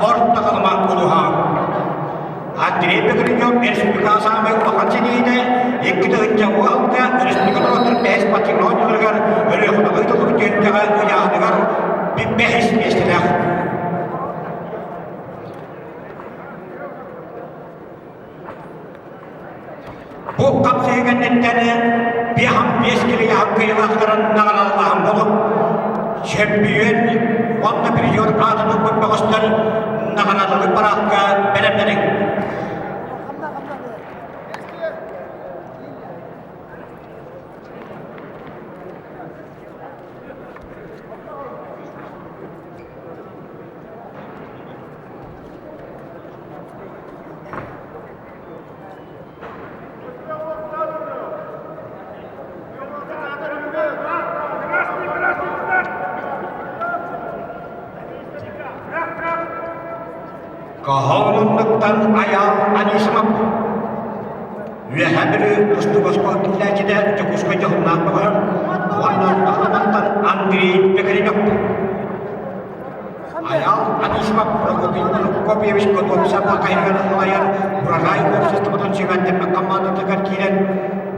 Орто Халыма улууһа. Андрей Бекренев республика саамай улахан ситиһиитэ 2006 республика норуоттарын бэһис спортивнай оонньууларыгар Өлүөхүмэҕэ ыытыллыбыт түһүлгэҕэ ыйааһыныгар бэһис миэстэлээх. Бу хапсыһыы кэнниттэн биэһэн биэс килиэһэн кыайыылаахтарын наҕараадалааһын буолуо. Чөмпүйүөн уонна призер аатын ылбыт бөҕөстөр наҕараадалык параадка бэлэмнэниҥ. Каһаунуннуктан Айаал Анисимов Үөһээ Бүлүү тустууга киллээччитэ Дьокуускай дьоһуннаах бөҕөһө уонна Махтамантан Андрей Бекренев Айаал Анисимов Прокопий Прокопьевич Готовцев Макаевич салайар Урожай уопсастыбатын сүүмэрдэммит хамаандатыгар киирэн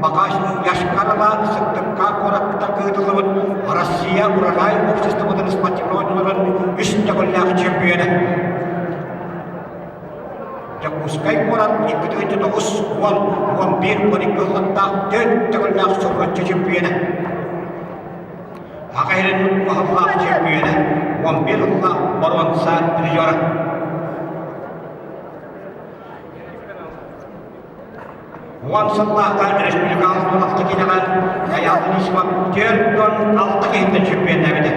Макаш Яшкарова Сыктывка куораттарга ыытыллыбыт Россия Урожай уопсастыбатын спортивнай оонньууларын үс төгүллээх чемпиона. Дьокуускай куорат 2 9 10 11 12 сыллаах төрт төгүллээх суругаччы чемпиона. Аҕа иһин уһаллаах чөмпүйүөнэ, 11 сыллаах боруонса призера. Уон сыллаахха республикаҕа 16 киилэҕэ Айаал Анисимов 46 киһиттэн чөмпүйүөннээбитэ.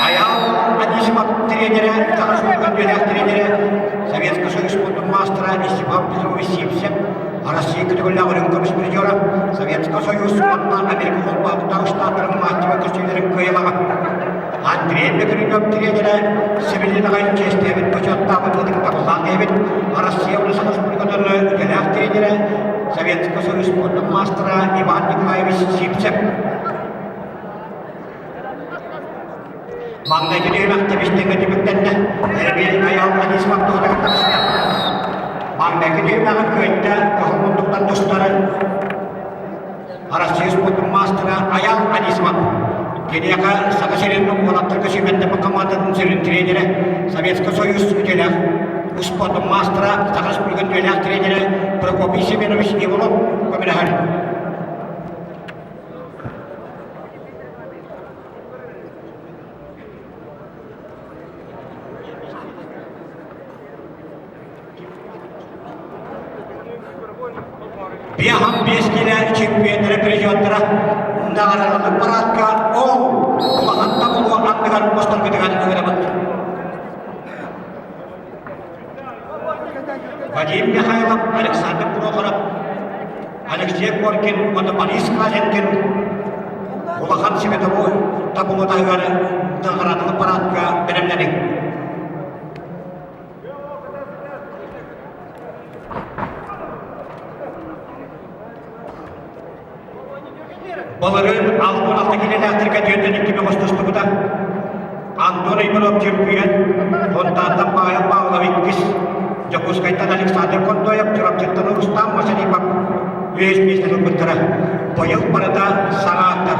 Айаал Анисимов тренерэ, Саха Республикатын үөрэх тренерэ, Советский Союз спордун маастара Степан Петрович Сивцев, Россия көтөҕүллээх үрүҥ көмүс призера, Советский Союз уонна Америка холбоһуктаах штаттарын мастера көстүүлэрин кыайылаҕа. Андрей Бекренев тренерэ Сибилинаҕай чиэстээбит бочуоттаабыт ытыктабыллаах эбит, Россия уонна Саха Республикатын үтүөлээх тренерэ, Советский Союз спордун маастара Иван Николаевич Сивцев. Маҥнайгы түһүмэх тэбис-тэҥҥэ түмүктэннэ. Эрбиэл Айаал Анисимов туһатыгар таҕыста. Маҥнайгы түһүмэҕи кыайда кыһыл мундуктан тустар Арассыыйа спордун маастара Айаал Анисимов. Киниэхэ Саха сирин уолаттарга сүүмэрдэммит хамаандатын сүрүн тренерэ, Советский Союз үтүөлээх спордун маастара, Саха Республикатын үтүөлээх тренерэ Прокопий Семенович Иванов көмөлөһөр. Биахан биэс киилэ чемпионнара призердара наҕараадалык параадка ол улахан табылуо аттыгар мустаргытыгар ыҥырабыт. Вадим Михайлов, Александр Прохоров, Алексей Коркин уонна Борис Клазенкин улахан световой табылу таһыгар наҕараадалык параадка бэлэмнэниҥ. Былырыын 66 киилэлээхтэргэ түөртэн икки бөҕөс тустубута. Антон Иванов чөмпүйүөн, Фонтантан Павел Павлов иккис, Дьокуускайтан Александр Контоев, Чурапчыттан Рустам Масарипов үһүс миэстэни ылбыттара. Быйыл барыта саҥа ааттар.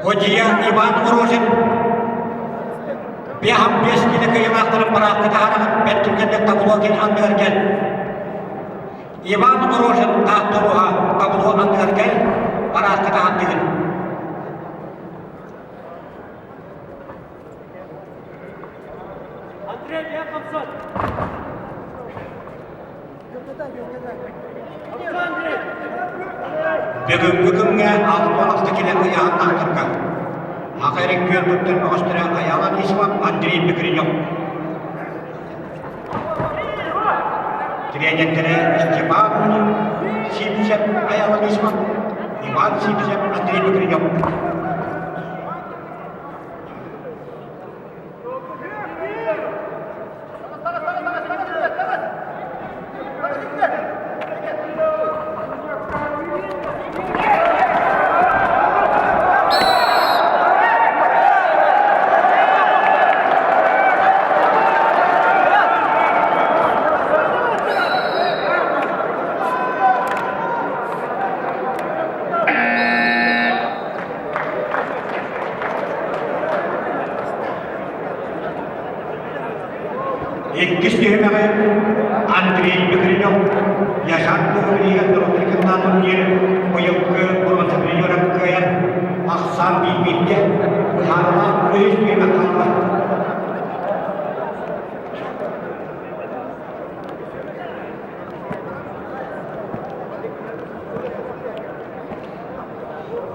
Ходья Иван Рожин биэһэн биэс киилэ кыайыылаахтарын бараакка таһааран бэрт түргэнник табло анныгар кэл. Иван Рожин Таатта улууһа табло анныгар кэл, бараакка таһаардыгын. Андрей Якобсон! Бүгүҥҥү күҥҥэ 66 килэ ыйааһыннаахтарга Аха эрин күөн туттар бөҕөстөрө Айаал Анисимов, Андрей Бекренев. Тренердэрэ Степан Сивцев, Айал Анисимов, Иван Сивцев, Андрей Бекренев. Иккис түһүмэҕи Андрей Бекренев Яшан Куһурийа Дротрикиннаан турнир быйылгы боруонса призера кыайан ахсаан биирбииргэ быһаарылаах үһүс түһүмэх хаалла.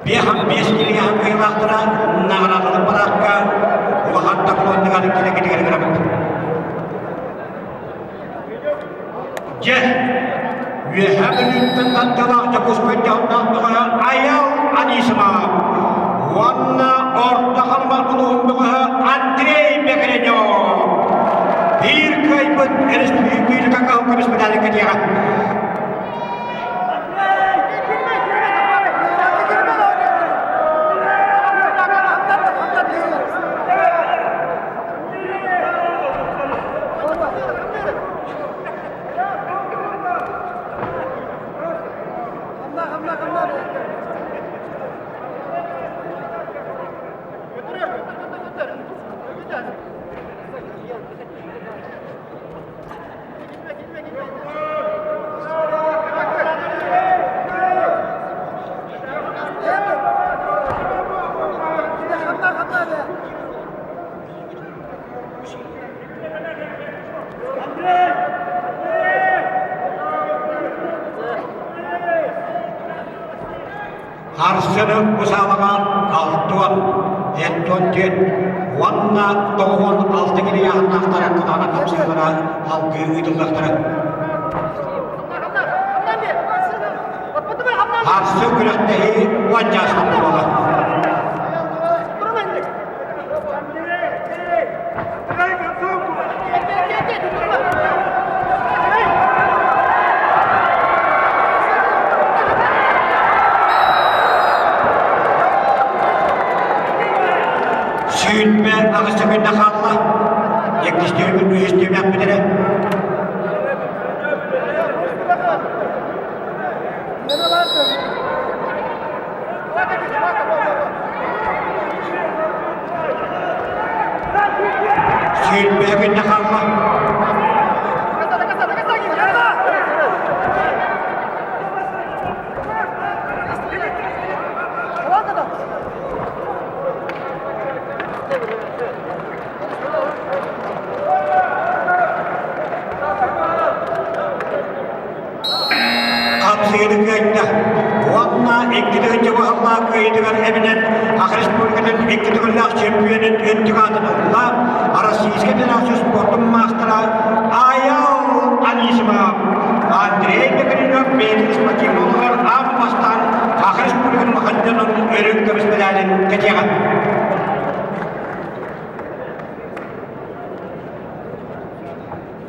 Биэһэн биэс килиэһэн кыайыылаахтара наҕараадалар бараакка улахан таблонныгар килэкитигэр гынабыт. Дьэ, Үөһээ Бүлүүттэн тардыылаах Дьокуускай дьоһуннаах бөҕөһө Айал Анисимов уонна Орто Халыма улууһун бөҕөһө Андрей Бекренев биир кыайбыт өрөспүүбүлүкэ кыһыл көмүс медалын кэтиэҕэ. Харсыны бу саалаҕа алтыан, эттуон түөрт уонна 96 киһи ыйааһыннаахтара кытаанах хапсыһыылара салгыы ыытыллыахтара. Харсы күрэхтэһии уон чаастан буолуоҕа. 28 секунда хаалла. Иккистиир үһүс түмэхпит эрэ. 20 күннэ хаалла. Хапсыйыны кыайда. Уонна икки тыһыынча баһыллаах кыайыытыгар эбинэн Саха Республикатын икки төгүллээх чемпионун үрдүк аатын ылла Российскай Федерация спордун маастара Аял Анисимов. Андрей Бекренев бэйэтин спортивный олоҕор аан бастаан Саха Республикатын улахан дьонун өрүн көмүс медалин кэтиэҕэ.